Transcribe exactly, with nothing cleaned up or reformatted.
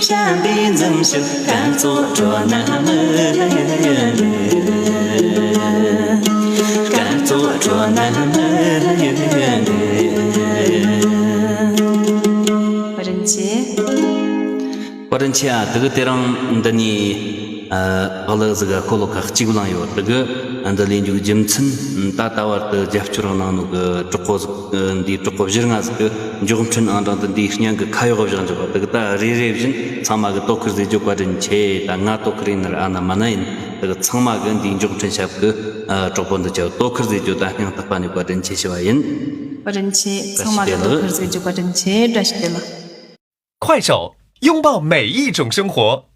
བྱ་འདི་འཛིན་ཕྱིར་སྐར་ཚོགས་འཕྲོ་ན་མི་ཡོང་། སྐར་ཚོགས་འཕྲོ་ན་མི་ཡོང་། བཀའ་དྲིན་ཆེ། བཀའ་དྲིན་ཆེ་ཨ། དེ་གི་དེ་རིང་འདི་ནས་ཨ་ཨ་ལགས་ཟིག་ག་ཤོ་ལོ་ཀ་གཅིག་བླངས་ཡོད། དེ་གི་འདི་ལས་འཇུག་རྒྱུ་མཚན་ད་ད་བར་དུ་རྒྱབ་སྐྱོར་གནང་ནོ་གི་གྲོགས་པོ་ཟིག་འདིའི་གྲོགས་པོ་བཞི་ལྔ་ཟིག་གི་མགྱོགས་འཕྲིན་ཨང་གྲངས་དེ་འདིའི་སྙིང་གི་ཁ་གཡོག་བཞག་འཇོག་པ། དེ་གི་ད་རེ་རེ་བཞིན་ཚང་མ་གི་དོ་ཁུར་ཟེར་རྒྱུ་བཀའ་དྲིན་ཆེ། ད་ང་དོ་ཁུར་ཡིན་ན་ར་ཨ་ན་མ་ན་ཡིན། དེ་གི་ཚང་མ་གི་འདིའི་མགྱོགས་འཕྲིན་ཞབས་གི་ཨ་གྲོགས་པོ་འདི་ཆ་དོ་ཁུར་ཟེར་རྒྱུ་ད་སྙིང་ཐག་པ་ནས་བཀའ་དྲིན་ཆེ་ཞུ་བ་ཡིན། བཀའ་དྲིན་ཆེ། ཚང་མ་གི་དོ་ཁུར་ཟེར་རྒྱུ་བཀའ་དྲིན་ཆེ། བཀྲ་ཤིས་བདེ་ལེགས། 快手，拥抱每一种生活。